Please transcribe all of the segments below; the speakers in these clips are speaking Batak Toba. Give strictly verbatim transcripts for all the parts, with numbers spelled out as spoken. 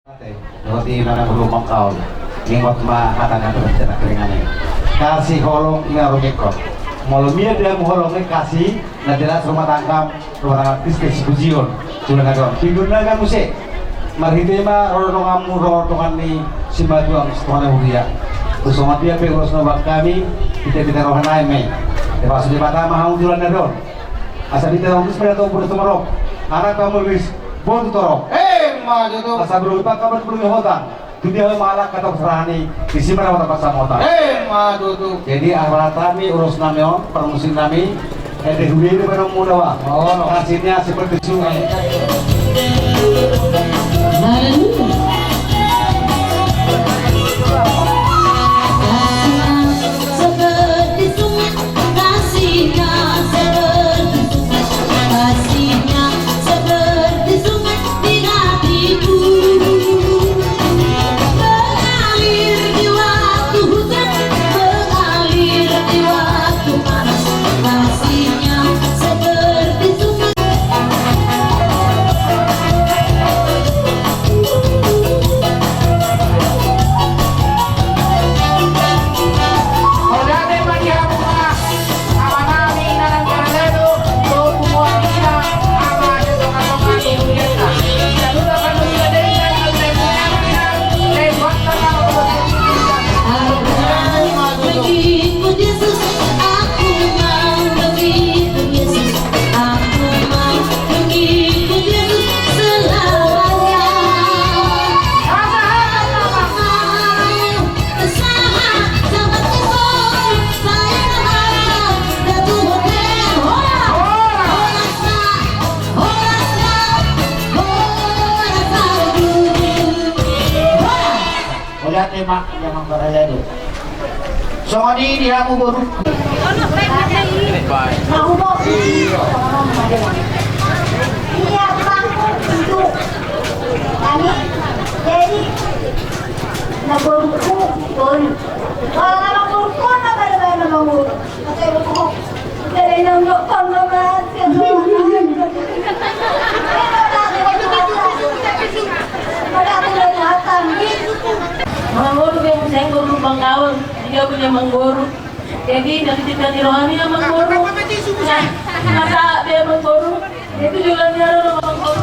Roti mana belum mangkal. Ingot ma hata na berbicara keringan ini. Kasih holong ia rukikot. Molo mia dia mu holong ini kasih, na jelas rumah tangga, rumah tangga Kristus pujion. Sudah naga, pinggul naga muse. Marhite ma ro donganmu, ro dongan ni simatuang, setongan huria. Tusongan dia pe ulos nobak kami, kita kita rohanai me. Dia pasti dia patah mahal jualan nadon. Asa di dalam terus pada tahu pada tumarok. Anak kamu wis botu torop. Eh, ma tutu. Asa belum ipak kabar belum hotang. Tu dia malak kata pasrahani. Di sini mana kata pasang hotang. Eh, ma tutu. Jadi arat kami ulos nami on, permusim nami. Eh, di hulu ini pada muda wah. Oh, hasilnya seperti sungai. Seperti sungai. Kasihnya seperti sungai, kasihnya seperti sungai di hatiku. Mengalir di waktu hujan, mengalir di waktu panas. Kasihnya seperti sungai. Mauliate ma di Amang Parhalado. Songon i di hamu boru. Mahubo. Iya, Bang. Itu. Kami. Jadi, na boruku, boru. Kalau nama boruku, na pada-pada nama boru. Mangguru be museng guru Bangkaul, dia punya mangguru. Jadi dari kita di rohani ya mangguru. Masa dia mangguru. Itu juga dia mangguru.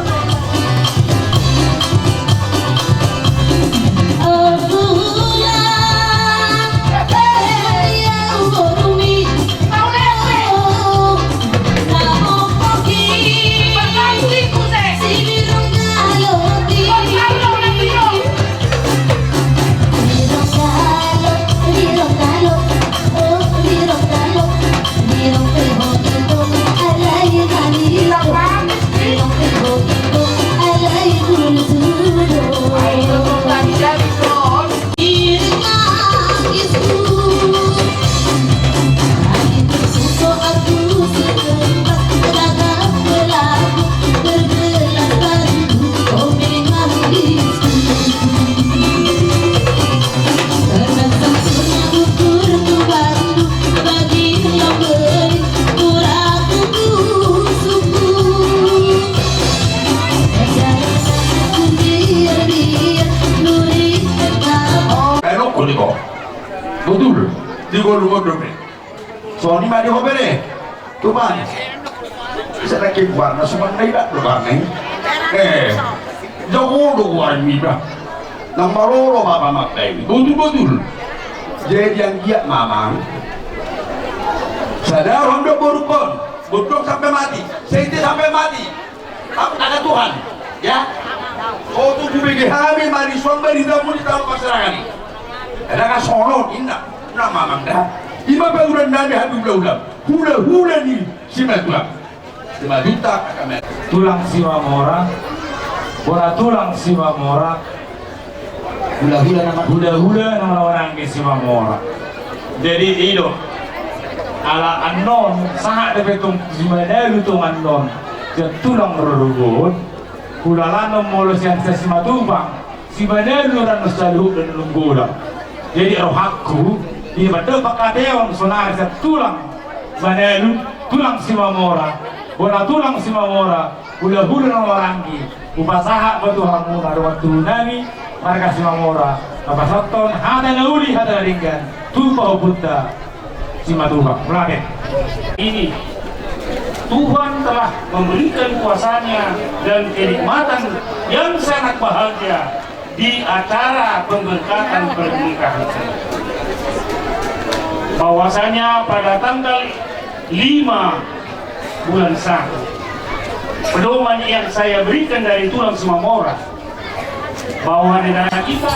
Enok ko niko. Botul. Di golu golu be. Songon i ma di ho be. Tuman. Bisa lagi warna suman na iba do warna i. Eh. Jago do warna iba. Nang maroro ma pamakta i. Botul botul. Jadi anggiat ma amang. Sadar on do boru on. Botul sampai mati. Sente sampai mati. Tahu kata Tuhan, ya. Oh, tu hubege hami marisuang baritamu di taon parserahan i. Ada kan songon i, inna. Nama amang da. Ima pahuran nami hami hula-hula. Hula-hula ni simatuang. Simajuta kata me. Tulang Simamora. Bona tulang Simamora. Hula-hula nama. Hula-hula nama lawan anggi Simamora. Jadi i do. Ala annon, sahat dope tong si Manalu tong annon. Sian tulang rorobot. Hulalanon molo sian Simatupang. Si Manalu ranon saluhut do nunggula. Jadi rohangku. Di banda pakateon sonari sian tulang Manalu. Tulang Simamora. Bona tulang Simamora. Hulahula na maranggi, hupasahat ma tu hamuna dohot tu nami marga Simamora, na pasahathon hata na uli hata na denggan tu pahompunta Simatupang. Mula be. Ini Tuhan telah memberikan kuasanya dan kenikmatan yang sangat bahagia di acara pemberkatan pernikahan saya. Bahwasanya pada tanggal lima bulan satu, pedoman yang saya berikan dari tulang Simamora, bahwa di dalam kita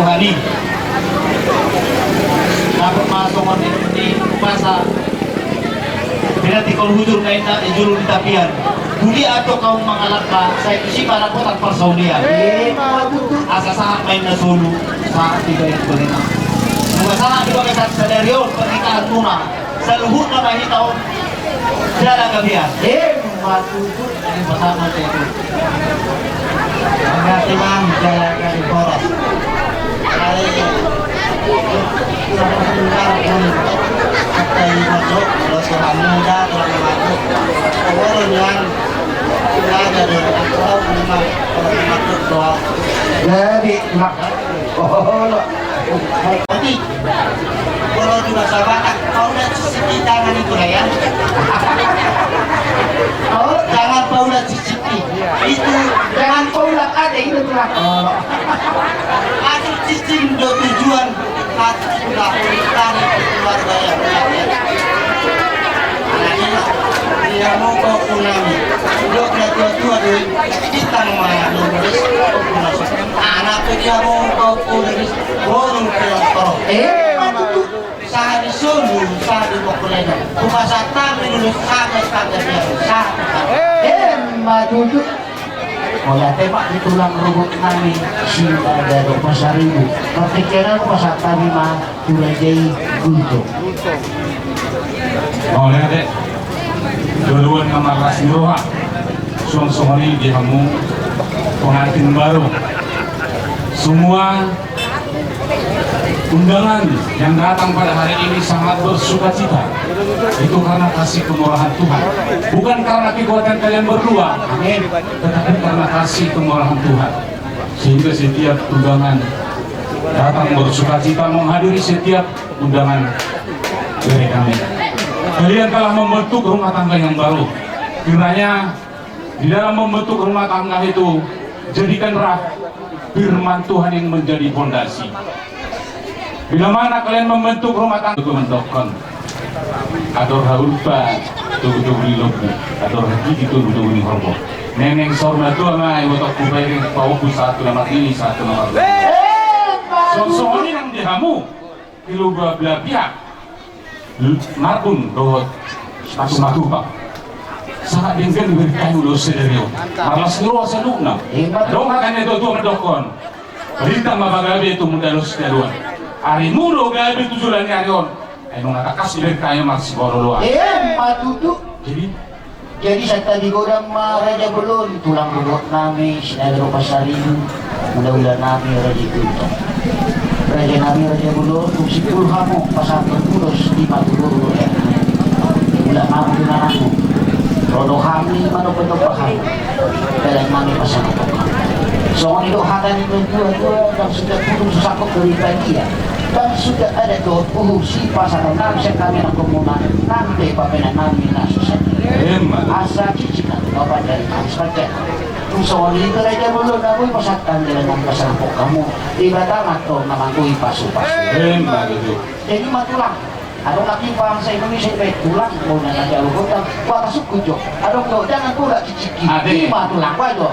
Tuhan i. Dapot ma songon i masa. Pinantikhon hujur na inna i julu ni tapian. Bulian do hamu mangalangka, sai tusi ma dapotan parsaulian. Asa sahat ma inna solu, sahat di bagas balena. Nunga sahat di bagasan sadari on pernikahan muna. Saluhutna ma hita on jala gabe. Emma tutu. Ini pertama saya itu. Mangate ma jala gabe horas. Ai, sama sebentar pun. Kata i masuk, kalau Tuhan muda, kalau masuk. Kalau nian, tidak ada dulu. Kalau memang, kalau masuk doa. Jadi, mak-, oh, lo. Jadi, kalau di bahasa Batak, paula ciciki tangan itu lah ya. Oh, jangan paula ciciki. Itu jangan paula kade itu tulang. Oh. Masuk cicing do tujuan, masuk sudah dari keluarga yang lain. Nah, ini, dia mau kau punami. Dok na tua-tua doi, kita mau mana nulis, kau punami. Anak dia mau kau punami. Borung ke yang koro. Eh, sahat di solu, sahat di pokkolena. Hupasahat hami dulu, sahat, sahat, sahat. Emma tutu. Mauliate ma di tulang rorobot nami, Silaban dohot Pasaribu. Partingkian on hupasahat hami ma tu raja i Gultom. Mauliate. Dua-duana na marlas ni roha. Suang songon i di hamu pengantin baru. Semua undangan yang datang pada hari ini sangat bersukacita. Itu karena kasih kemurahan Tuhan. Bukan karena kekuatan kalian berdua, amin, tetapi karena kasih kemurahan Tuhan. Sehingga setiap undangan datang bersukacita menghadiri setiap undangan dari kami. Kalian telah membentuk rumah tangga yang baru. Kiranya di dalam membentuk rumah tangga itu, jadikanlah firman Tuhan yang menjadi fondasi. Bila mana kalian membentuk rumah tangga, itu mendokkon. Ador haulpa, togu-togu ni lombu. Ador hagigi, togu-togu ni horbo. Neneng saur matua ma, iboto ku pairing, paopu satu nama ini, satu nama ini. Songon i nang di hamu. Di lombu belah pihak. Marbun dohot matupa. Sahat denggan berkah ulos sedari on. Marlas ni roha saluhutna. Dong hata ni tua-tua mandokkon. Rita ma pagabe tu muda los daluan. Ari mudo gabe tu joloan ni ari on. Ai mangatakas berkah ma siboroloan. Emma tutu. Jadi Jadi santabi godang ma raja bolon, tulang rorobot nami, Sinaga dohot Pasaribu, hula-hula nami raja i Gultom. Raja nami raja bolon, tung simpul hamu pasahathon ulos di matuboru dohot hula nami tu nanakmu. Ro do hami manopa-nopa hamu. Dalan nami pasahathon hamu. Songon i do hata ni natua-tua, ndang suda pudung so sangkot do dipagia. Ndang suda adat dohot uhum sipasahaton nami sian hami anakkonmuna, nang pe pambahenan nami na so sadia. Emma. Asa cicing nami na panjari nami sapanjari. Tung songon i pe raja bolon na boi pasahat hami dalan nami pasahathon hamu. Debata ma antong na manggoi pasu-pasu. Emma tutu. Jadi ma tulang. Adong na hata bangsa Indonesia pe tulang, molo na jalo gondang, huatasuk jo. Adong do, jangan paula ciciki. Ate. I ma tulang, huajo.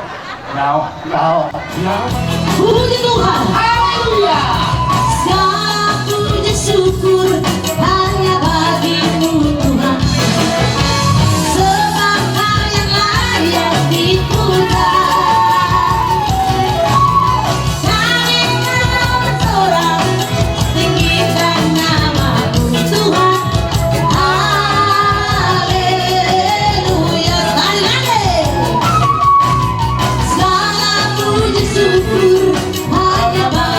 Lao, lao, lao. Puji Tuhan. Haleluya. Segala puji syukur hanya bagi-Mu, Tuhan. Sebab Kau yang layak dipuja. Kami mau bersorak, tinggikan nama-Mu, Tuhan. Haleluya. Sekali lagi. Segala puji syukur hanya bagi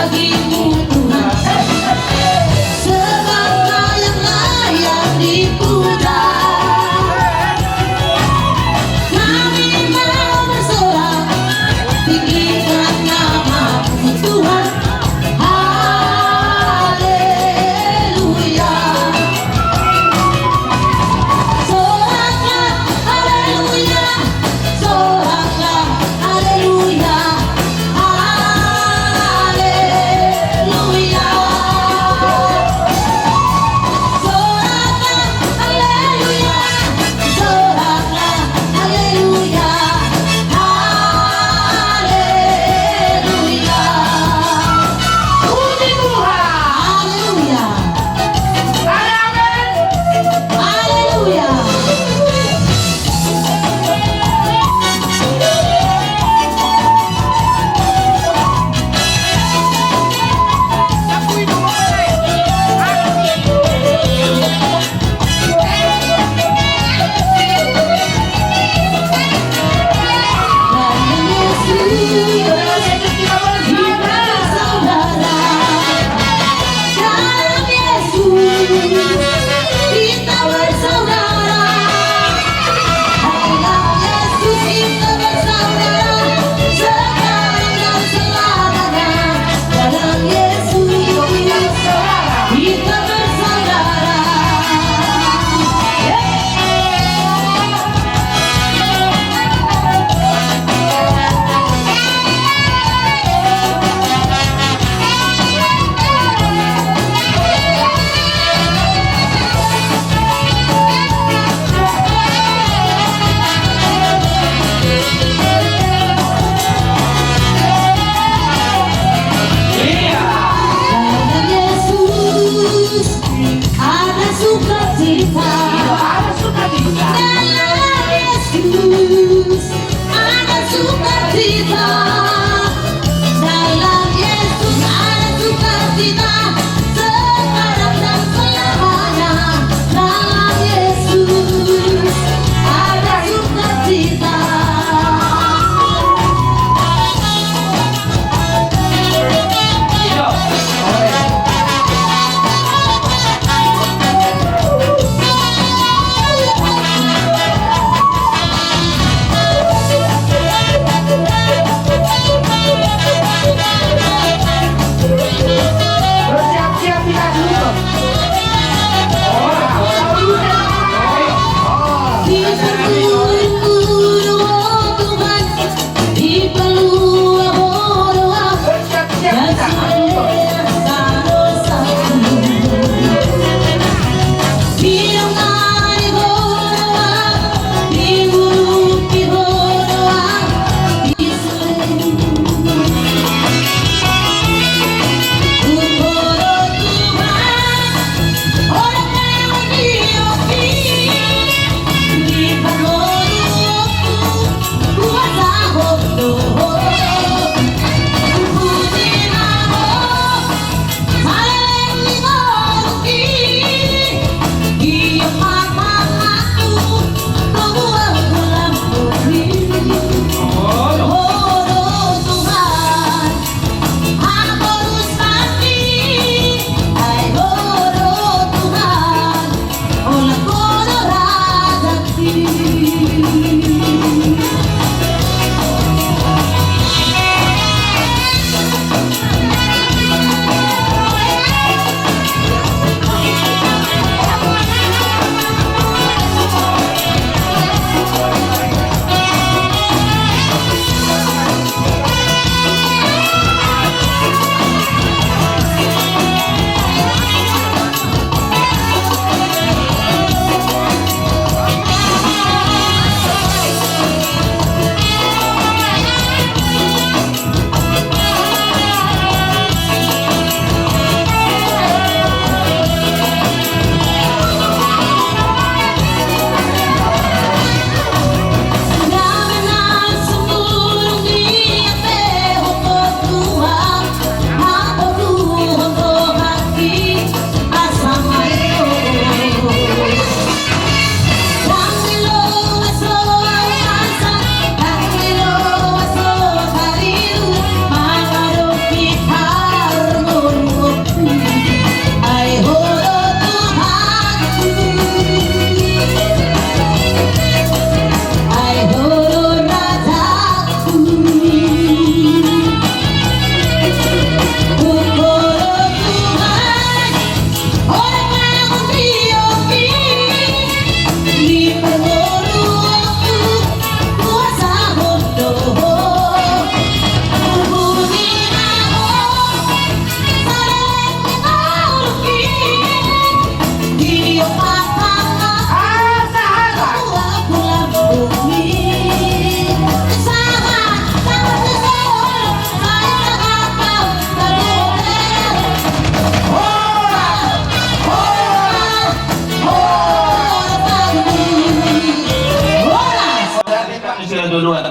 Duluan.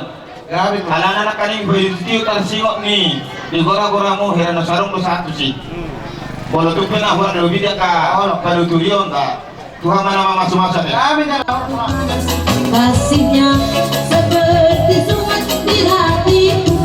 Gabe tu. Alana nangkaning boy, tio tarsingot ni di gora-goramu, hira na sarung do satu si. Molo tung pe na huan lobi dia ka, olo, panuturion ta. Tuhan ma na mamasu-masu, ya. Gabe tu. Kasihnya seperti sungai di hatiku.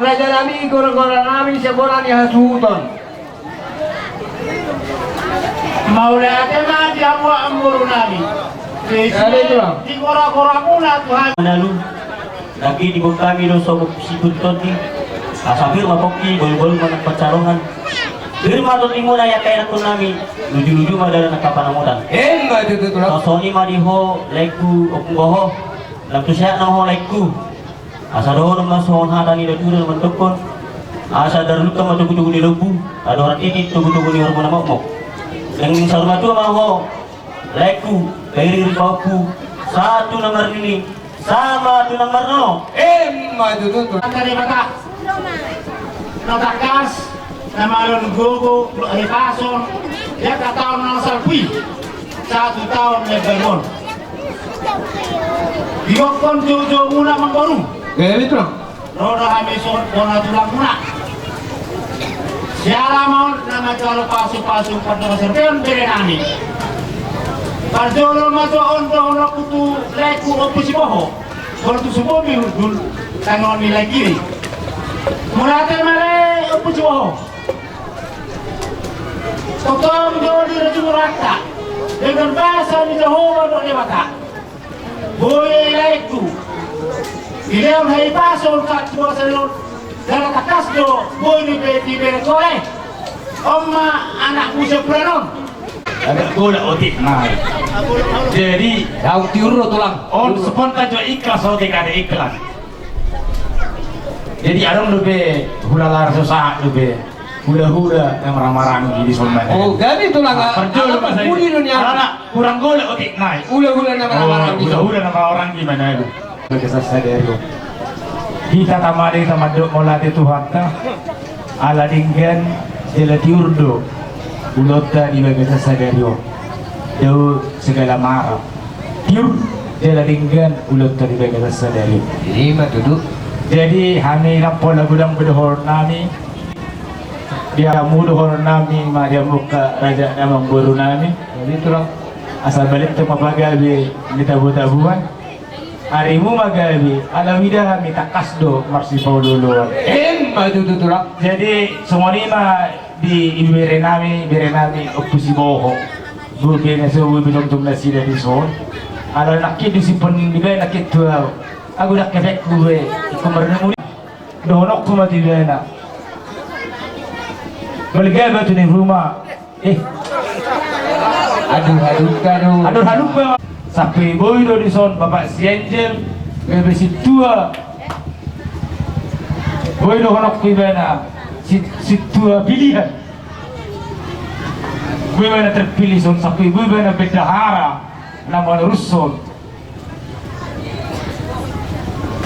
Raja nami, gora-gora nami, sian bona ni hasuhuton. Mauliate ma di hamu amangboru nami. Jadi itu lah. Di gora-gora muna Tuhan. Manalu, lagi di bongkami do sobo si Purtondi. Asa pir ma pongki, bolu-bolu manang pansalongan. Pir ma tondimuna, ia kainakun nami. Luju-luju ma dalan angka panamotan. Emma tutu tulang. Sasoni ma di ho laengku, ompung boho. Lam tu sehat nama ho laengku. Asa dohonon ma songon hata ni datu na mandokkon. Asa darluta ma togu-togu ni lombu, andor titi togu-togu ni horbo na mokmok. Denggan saur matua ma ho laengku, pairing-iring pahompu, sahat tu na marnini, sahat ma tu na marnono. Emma tutu tulang. Angka Debata na tangkas, na malon gogo, dohot hahipason, di angka taon na salpu i, sahat tu taon na imbaru on. Didokkon joujou muna amangboru. Gabe tulang. Ro do hami songon bona tulang muna. Siala ma on na manjalo pasu-pasu pardongan saripeon bere nami. Parjolo ma jo on dohononku tu laengku Ompu Siboho. Molo tung so boi hundul tangiangan ni laengki. Mauliate ma lae Ompu Siboho. Tongtong do dirajumi rohanta dengan basa ni Jahowa dohot Debata. Boi laengku dilehon hahipason sahat tu bagasan on. Jala tangkas do boi dibereng tu ale. On ma anakmu sian bulan on. Agak golak otik nai. Jadi, daun tiur do tulang. On spontan jo, ikhlas otik, ada ikhlas. Jadi adong dope hula-hula, so sahat dope hula-hula na marhaha-maranggi di son. Oh, gabe tulang. Parjolo ma sai. Alana kurang golak otik nai. Hula-hula na marhaha-maranggi. Hula-hula na marhaha-maranggi ma nai. Bagasan sadari on hita tamadai tamandok mauliate tu Tuhanta. Ala denggan jala tiur do ulaonta di bagasan sadari on. Dao segala macam tiur jala denggan ulaonta di bagasan sadari on. Ima tutu. Jadi hami ndang pola godang be dohonon nami. Di hamu dohonon nami ma, di hamu angka raja nami, amangboru nami. Jadi tulang. Asa balintang ma pagabe ni tabo-taboan. Arimu ma gabe, ala huida hami tangkas do marsipaolo-oloan. Emma tutu tulang. Jadi songon i ma di ibebere nami, bere nami Ompu Siboho. Boi be na so, boi be tongtong nasida di son. Ala nangkin do simpon ni be nangkin tu ahu. Ahu ndang hepengku be ingkon marnini. Dohononku ma tu ibana. Balga batu ni ruma. Eh. Aduh, aduh, aduh. Aduh, aduh, Bang. Sampe boi do di son Bapak si Angel, gabe sintua. Boi dohononku ibana, si-, sintua pilihan. Boi ibana terpilih son, sampe boi ibana bendahara na manarushon.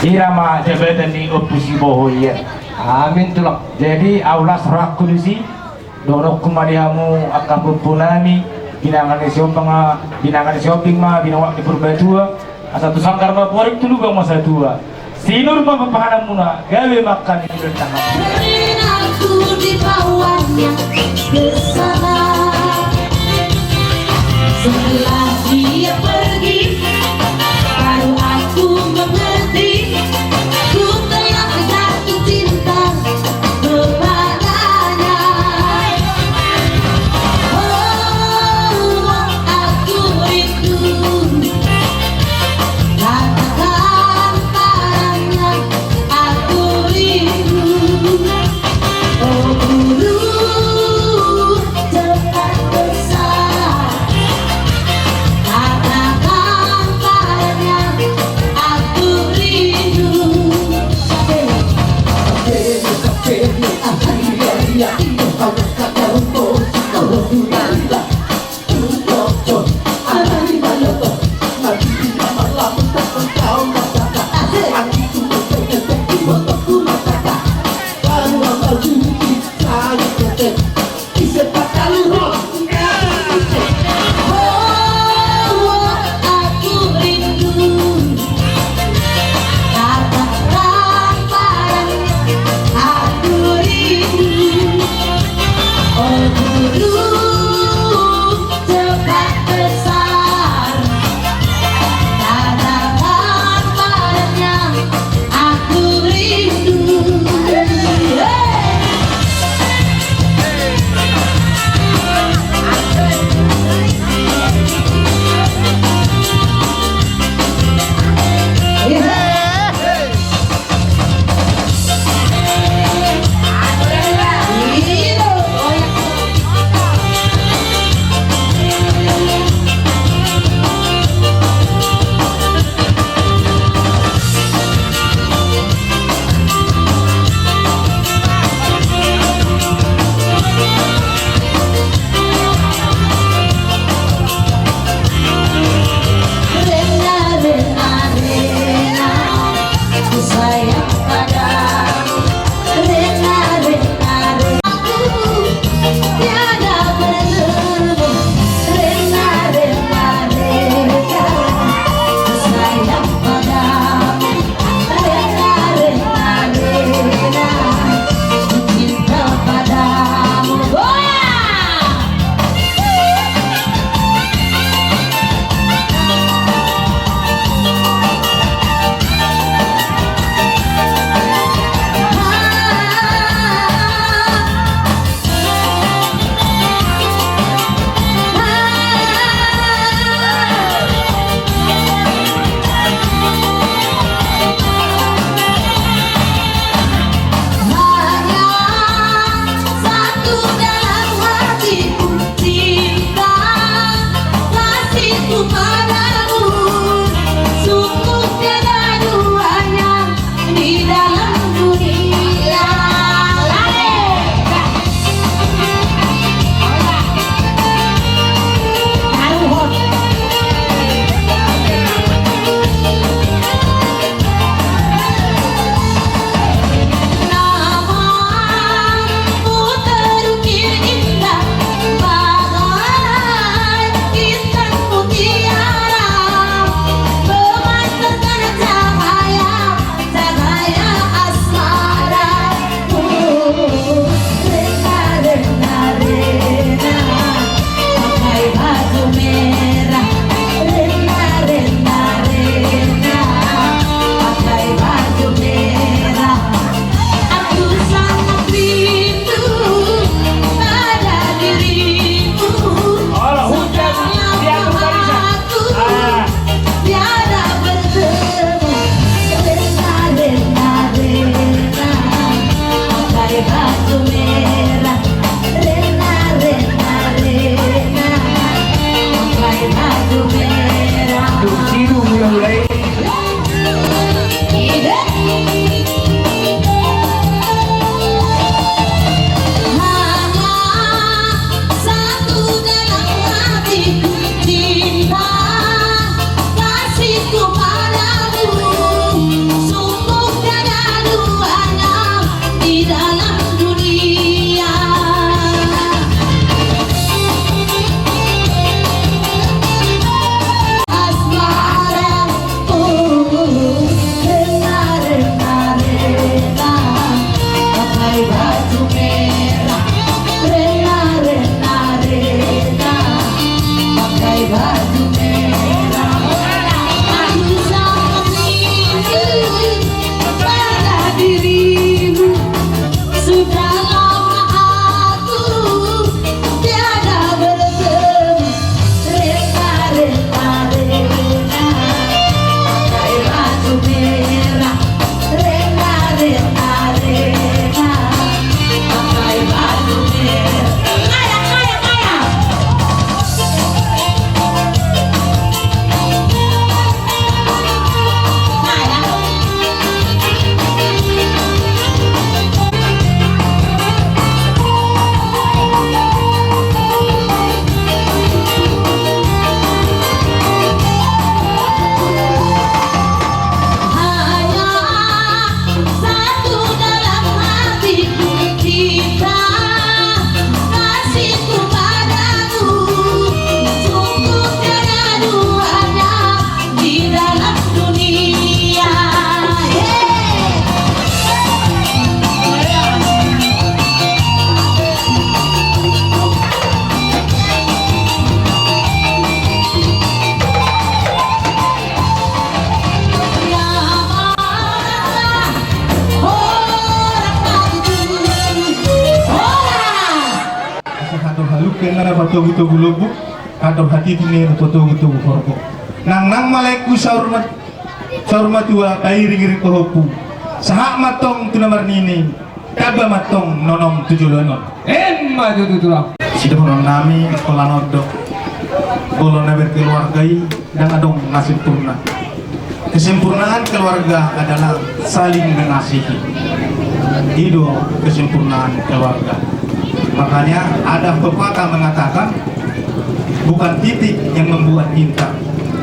Ira ma jabatan ni Ompu Siboho i. Amin tulang. Jadi ahu las rohangku disi. Dohononku ma di hamu angka pahompu nami, binanga ni Siombing ma, binanga ni Siombing ma binoan ni Purbatua. Asa tu sanggar ma porik, tu lubang ma satua. Sinur ma pahanamuna, gabe ma angka ni. Pernah aku dibawanya ke sana. Setelah dia pergi, baru aku mengerti, ku telah jatuh cinta kepadanya. Oh, aku rindu. Katakan padanya, aku rindu. Oh, bulu cepat besar. Padamu, sungguh tiada duanya di dalam dunia. Pakai baju merah, rena, rena, rena. Pakai baju merah. Aku sangat rindu pada dirimu. Sudah lama aku tiada bertemu. Rena, rena, rena. Pakai baju merah. Rena, rena, rena. Pakai baju merah. Tuh, siru mulai-mulai. Hanya satu dalam hatiku, cinta kasihku padamu, sungguh tiada duanya di dalam dunia. Asmara, oh, rena, rena, rena, pakai baju merah. Rena, rena, rena, pakai baju merah. Aku sangat rindu pada dirimu. Sudah lama aku tiada bertemu. Rena, rena, rena, pakai baju merah. Rena, rena, rena, pakai baju merah. Kaya, kaya, kaya. Satu dalam hatiku, cinta kasihku padamu, sungguh tiada duanya di dalam dunia. Yeay. Asa hador halumpang ninna na patogu-togu lombu, hador hatiti ninna na patogu-togu horbo. Nangnang ma laengku saur ma-, saur matua, pairing-iring pahompu. Sahat ma antong tu na marnini, tamba ma antong nonom tu joloan on. Emma tutu, Tulang. Sidohonon nami holan on do. Molo na berkeluarga i ndang adong na sempurna. Kesempurnaan keluarga adalah saling mengasihi. I do kesempurnaan keluarga. Makanya ada pepatah mengatakan, bukan titik yang membuat cinta,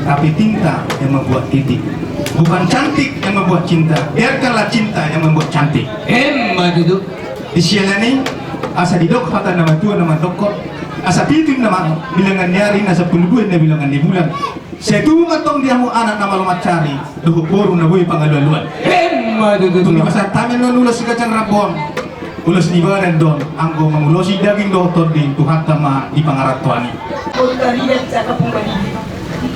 tapi cinta yang membuat titik. Bukan cantik yang membuat cinta, biarkanlah cinta yang membuat cantik. Emma tutu. Di siala ni i, asa didok hata na matua na mandokkon, asa pitu na ma-, bilangan ni ari, na sampulu dua na bilangan ni bulan. Sai tubu ma antong di hamu anak na malo mansari, dohot boru na boi pangalualuan. Emma tutu. Tung dipasahat hami annon ulos siganjang rambu on, ulos ni badan do on, anggo mangulosi daging dohot tondi, Tuhanta ma di pangarantoan i. Boru Tarigan Cakapung Barigi.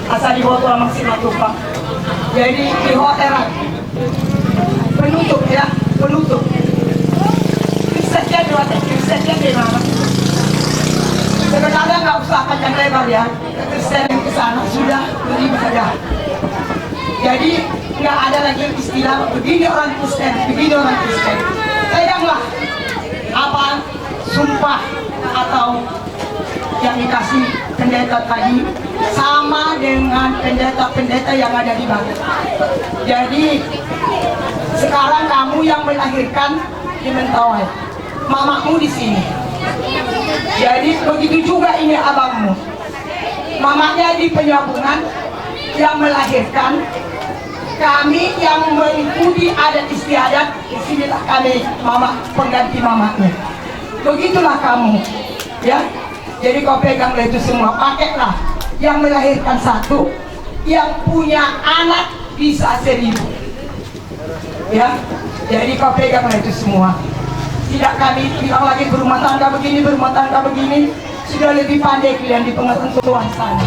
Asa diboto Amang Simatupang. Jadi di hotel, penutup ya, penutup. Sekian dua, sekian deh, Mama. Sebenarnya nggak usah panjang lebar ya. Sering ke sana sudah, beribadah. Jadi nggak ada lagi istilah begini orang Kristen, begini orang Kristen. Peganglah apa sumpah atau yang dikasih pendeta tadi, sama dengan pendeta-pendeta yang ada di Batak. Jadi, sekarang kamu yang melahirkan di Mentawai, mamamu di sini. Jadi, begitu juga ini abangmu. Mamanya di Penyabungan yang melahirkan, kami yang mengikuti adat istiadat, di sinilah kami mama, pengganti mamanya. Begitulah kamu, ya. Jadi kau peganglah itu semua, pakailah. Yang melahirkan satu, yang punya anak bisa seribu. Ya, jadi kau peganglah itu semua. Tidak kami bilang lagi berumah tangga begini, berumah tangga begini. Sudah lebih pandai kalian di pengetahuan sana.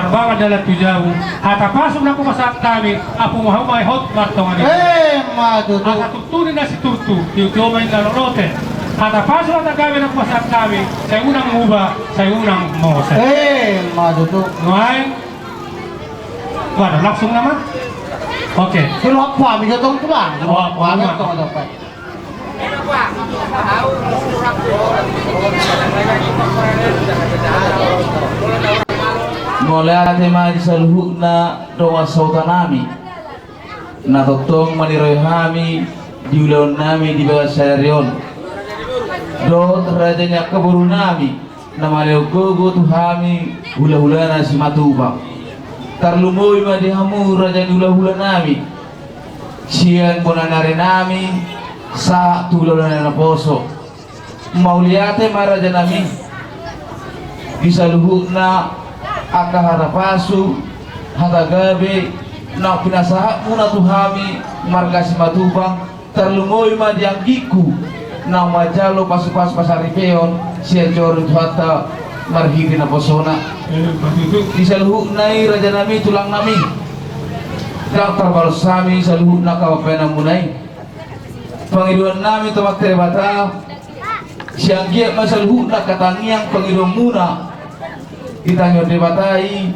Pangan dalan tu jabu, hata pasu na hupasahat hami, ampuna hamu ma i hot martonga ni. Emma tutu. Asa tutu ninna si Turtu, tio-tio ma ninna lolote. Hata pasu hata gabe na hupasahat hami, sai unang muba, sai unang mose. Emma tutu. Nuaeng. Waduh, langsung nama? Oke. Kalau apa, bisa tong pulang. Oh, apa, pulang. Tong dapat. Mauliate ma di saluhutna dongan sahuta nami na tongtong maniroi hami di ulaon nami di bagasan sadari on. Dohot raja ni angka boru nami na maleon gogo tu hami hulahulana Simatupang. Tarlumobi ma di hamu raja ni hulahula nami sian bona ni ari nami sahat tu hulahula na naposo. Mauliate ma raja nami di saluhutna angka hata pasu, hata gabe na pinasahatmuna tu hami marga Simatupang. Tarlumobi ma di anggingku naung manjalo pasupasu pasaripeon sian joro ni Tuhanta marhite naposona. Di saluhutna i raja nami tulang nami, ndang tarbalos hami saluhutna angka pambahenanmuna i. Pangidoan nami tu Amanta Debata, sai anggiat ma saluhutna angka tangiang pangidoanmuna ditangihon Debata i,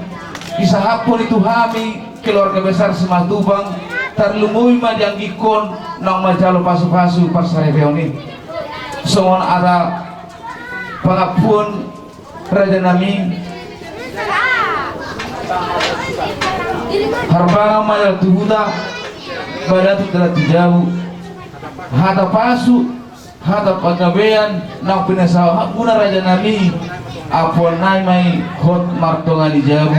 disahaphon i tu hami keluarga besar Simatupang, tarlumobi ma di anggingkon naung manjalo pasupasu parsaripeon i. Songon hata pangampuon raja nami, harbangan ma dalan tu huta, badan tu dalan tu jabu, hata pasu, hata panggabean naung pinasahatmuna raja nami, ampuan nami ma i hot martonga ni jabu.